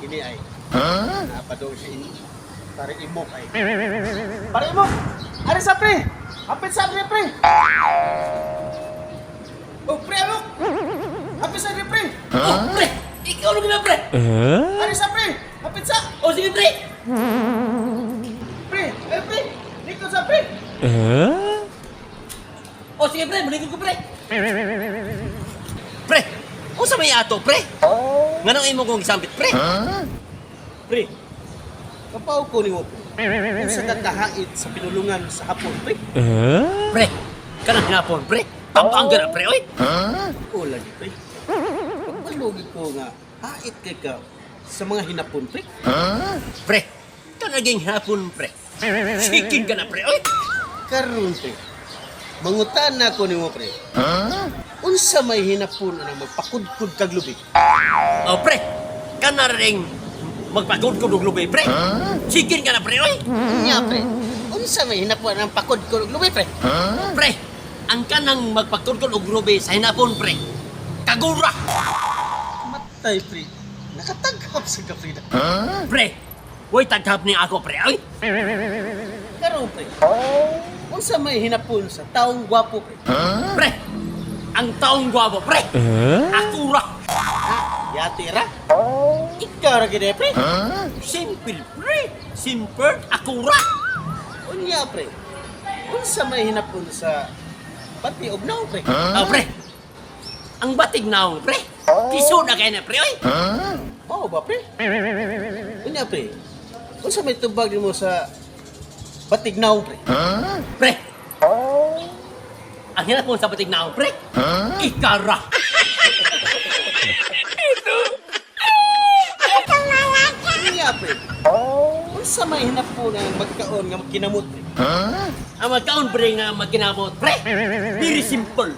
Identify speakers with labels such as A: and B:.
A: Kini ay. Napadong si in pare imok ay. Pare imok! Ari sa pre! Hapit sa pre, pre! Oh, pre imok! Hapit sa pre, pre!
B: Oh, pre! Ikaw lang na, pre!
A: Ari sa pre! Hapit sa!
B: Oh, sige, pre!
A: Pre! Ay, pre! Likod sa pre!
B: Oh, sige, pre! Malikod ko, pre! Pre! Unsa may ato, pre? Nganong imo kong gisambit, pre?
A: Pre! Kapaw ko nimo, pre. Unsa ka kahait sa pinulungan sa hapon, pre?
B: Pre! Kanang hinapon, pre! Pampanga na, pre, oy!
A: O lagi, pre. Pagpalugi ko nga, hait kay ka sa mga hinapon, pre.
B: Pre! Kanaging hapon, pre! Sikin ka na, pre, oy!
A: Karon, pre. Mangutan na ako nimo, pre. Unsa may hinapon ang magpakudkod kag lubi?
B: Oh, pre! Kana ring magpagod-kod og lubi, pre! Sikin ka na, pre, oy!
A: Nya, pre. Unsa may hinapon ang pakudkod og lubi, pre?
B: Pre! Ang kanang magpagkudkod og lubi sa hinapon, pre! Kagura!
A: Matay, pre. Nakataghap sa ka, pre.
B: Pre! Way taghap ni ako, pre, oy!
A: Karon, pre. Unsa may hinapon sa taong gwapo, pre?
B: Pre! Ang taong gwapo, pre! Akura!
A: Ha? Yati ra? Ikaw ra gid eh, pre.
B: Simple, pre! Simple, akura!
A: Unya, pre. Unsa may hinapon sa pati og naong, pre?
B: Oh, pre! Ang batig naong, pre! Kiso na kayo na, pre, oy!
A: Mao ba, pre? Unya, pre. Unsa may tubag nimo sa batig naong, pre?
B: Pre! Ang hirap mo sa batig naong, pre! Ikara!
A: Unya, pre. Unsa may hinapon ang magkaon nga kinamot, pre?
B: Ang magkaon, pre, nga magkinabot, pre! Very simple!